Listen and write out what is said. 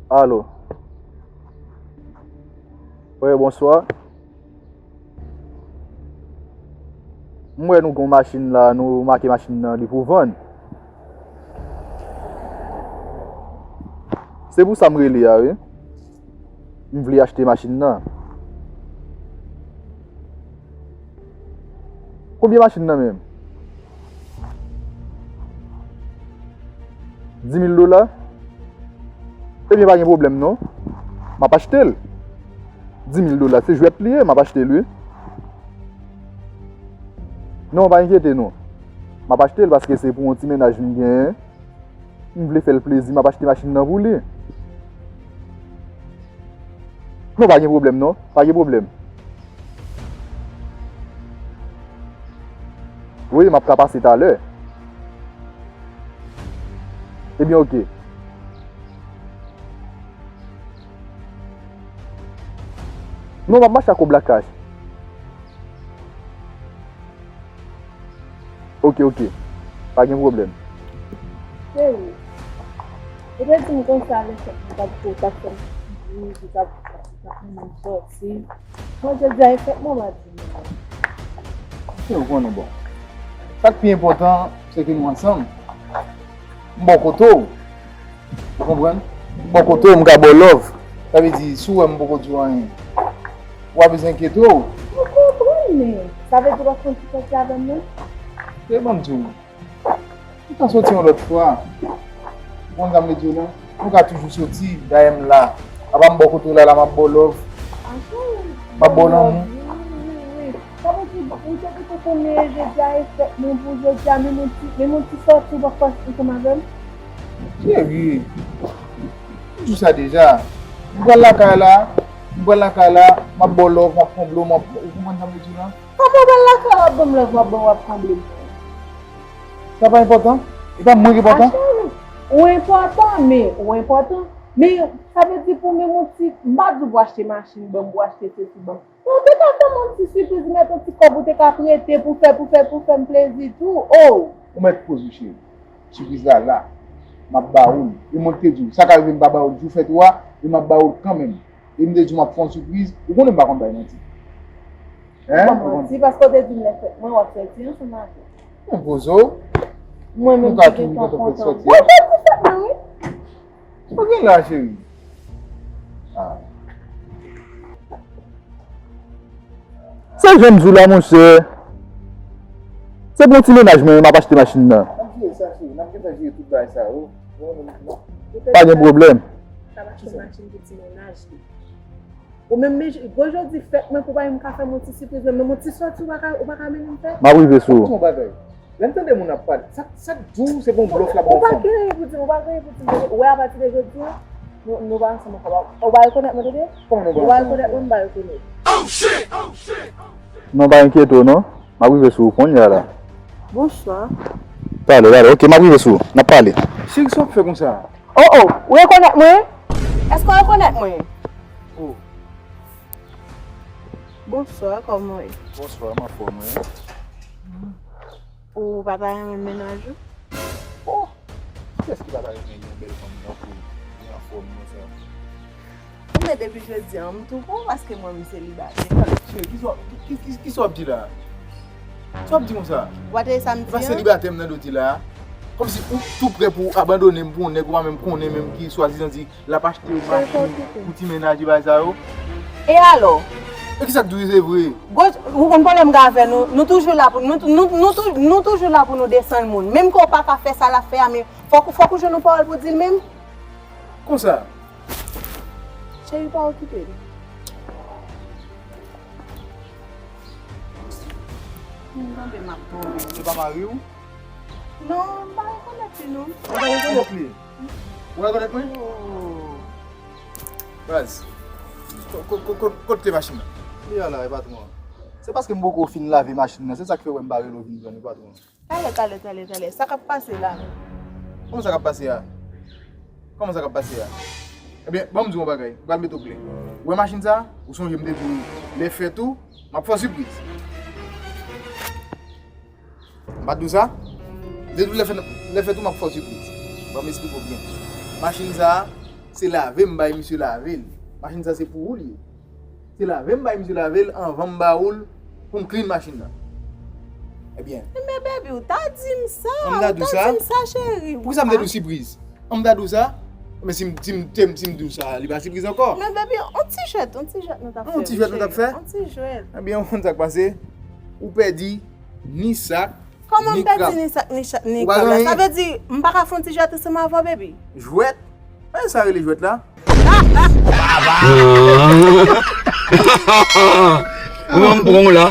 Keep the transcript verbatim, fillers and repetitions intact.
Alo. Wi, bonswa. M wè nou gon machin la, nou make machin nan, li pou vann. Se pou sa m rele a, wi. M vle achte machin nan. Konbyen machin nan menm? Di mil dola? Ebyen, pa gen pwoblèm non. M ap achte l. Di mil dola, se jwèt li ye, m ap achte l, wi. Non, pa enkyete non. M ap achte l paske se pou yon ti mennaj m genyen. M vle fè l plezi, m ap achte machin nan pou li. Non, pa gen pwoblèm non, pa gen pwoblèm. Wi, m ap ka pase talè. Ebyen, oke. Non, m ap mache ak kòb la kach. Oke, oke. Pa gen pwoblèm. Cheri, ou te di m konsa lè fèt mwen t ap fè, ou t ap fè m sipriz, ou t ap, ou t ap mennen m sòti. Bon, jodi a, e fèt mwen, m a di nou. Ou konnen, bon. Sa k pi enpòtan, se ke nou ansanm. M bò kote w. Ou konprann? M bò kote w, m ka ba w love. Sa vle di, si w wè m poko di w anyen, w pa bezwen enkyete w. M konprann, men sa vle di w p ap fè yon ti sòti avè m, non? Se bon m di w. Nou ka sòti yon lòt fwa. Ou konn sa m vle di w la? Nou ka toujou sòti, dayè m la. Apa m bò kote w la, la m ap ba w love. M ap ba w lanmou. Wi, wi, wi. Sa vle di, ou te pito konnen jodi a e fèt mwen pou jodi a, menm yon ti, menm yon ti sòti ou p ap fè ansanm avè m? Cheri, m di w sa deja. M pral lakay la, m pral lakay la, m ap ba w love, m ap konble w, m ap, ou konprann sa m vle di w la? Kòman w pral lakay w ap ban m love, w ap ban m, w ap konble m? Sa pa enpòtan? E pa mwen ki enpòtan? Ou enpòtan, men, ou enpòtan. Men, sa vle di pou menm yon ti, m pa di w pou achte machin ban m, pou achte sesi ban m. Ou te ka fè m yon ti sipriz, mèt yon ti kòb ou te ka prete pou fè, pou fè, pou fè m plezi tou. Oh! Ou mèt poze w, cheri. Sipriz la la. M ap ba ou l. E mwen ki te di w, sa ka rive m pa ba ou l jou fèt ou a, e m ap ba ou l kanmenm. E m te di w m ap fè yon sipriz, ou konnen m pa konn bay manti. Hein? Ou pa manti, paske w te di m lè fèt mwen, w ap sòti ansanm avè m. Mwen poze w. Mwen menm ki gentan kontan. Mwen sòti fèt mwen, wi. Ou gen la, cheri. Ah. Se jan m di w la, monchè. Se pou yon ti mennaj mwen, m ap achte machin nan. N ap jere sa, cheri. N ap gentan jere tout bagay sa yo. Pa gen pwoblèm. Sa pa se machin pou ti mennaj li. Ou menm, men, gwo jodi fèt mwen, pou pa menm ka fè m yon ti sipriz, menm yon ti sòti, ou pa ka, ou pa ka mennen m fè? M ap rive sou ou. Yon bagay. Lè m tande moun ap pale, sa, sa k di w se pou yon blòf l ap ba w fanm? Ou pa gen anyen pou di m, ou pa gen anyen pou di m. Ou wè, apati de jodi a, nou, nou pa ansanm ankò. Ou pa rekonèt mwen, tande? Kòman nou pa ansanm ankò? Ou pa rekonèt mwen, m pa rekonèt. Non, pa enkyete w, non. M ap rive sou ou kounye a la. Bonswa. Talè, talè. Oke, m ap rive sou ou. N ap pale. Cheri, sa w ap fè konsa? Oh, oh, ou rekonèt mwen? Èske w rekonèt mwen? Oh. Bonswa, kòman w ye? Bonswa, m anfòm, wi. Ou pa ta renmen mennaj ou? Oh! Kiyès ki pa ta renmen yon bèl fanm tankou w, ki anfòm konsa? Men depi jodi a, m tou bon, paske mwen, m selibatè. Cheri, kisa, ki, ki, kisa w ap di la? Sa w ap di konsa? Ou pa tande sa m di an? Ou pa selibatè m nan doti la? Kòmsi ou tou prè pou abandone m pou yon nèg ou pa menm konnen menm ki swadizan di l ap achte machin pou ti mennaj li bagay sa yo. E alò? E kisa k di w se vre? Gwo, ou konn pwoblèm m gen avè nou, nou toujou la pou, nou, nou, nou tou-, nou toujou la pou nou desann moun. Menm ke w pa ka fè sa l ap fè a, men fòk, fòk ou jwenn yon pawòl pou di l menm. Konsa? Cheri, pa okipe l. M tonbe, m ap tonbe. Li pa mari w? Non, m pa rekonèt li, non. Ou pa rekonèt li? Ou rekonèt mwen? Oh. Baz, ko-, ko-, ko-, ko-, kote machin nan? Li a la, e patwon an. Se paske m poko fin lave machin nan, se sa k fè w wè m pa rele w vin pran li, patwon. Talè, talè, talè, talè. Sa k ap pase la menm? Kòman sa k ap pase a? Kòman sa k ap pase a? Ebyen, ban m di w yon bagay. M pral mete w klè. Ou wè machin sa a? Ou sonje m te di w lè fèt ou, m ap fè w sipriz. M pa t di w sa? M te di w lè fèt, lè fèt ou, m ap fè w sipriz. Ban m esplike w byen. Machin sa a, Se lave m bay misye lave l. Machin sa se pou ou li ye. Se lave m bay misye lave l anvan m ba ou l pou m clean machin nan. Ebyen. Men baby, ou ta di m sa, ou ta di m sa, cheri. Poukisa m te di w sipriz? An m ta di w sa? Men si m, si m, si m di w sa, li pa sipriz ankò. Men baby, on ti jwèt, on ti jwèt nou t ap fè. On ti jwèt nou t ap fè? On ti jwèt. Ebyen, ou konn sa k pase? Ou pèdi ni sak, Kòman m pèdi ni sak, ni sak, ni krab la? Sa vle di, m pa ka fè on ti jwèt ansanm avè w, baby? Jwèt? Sa rele jwèt la? Ou menm pran w la.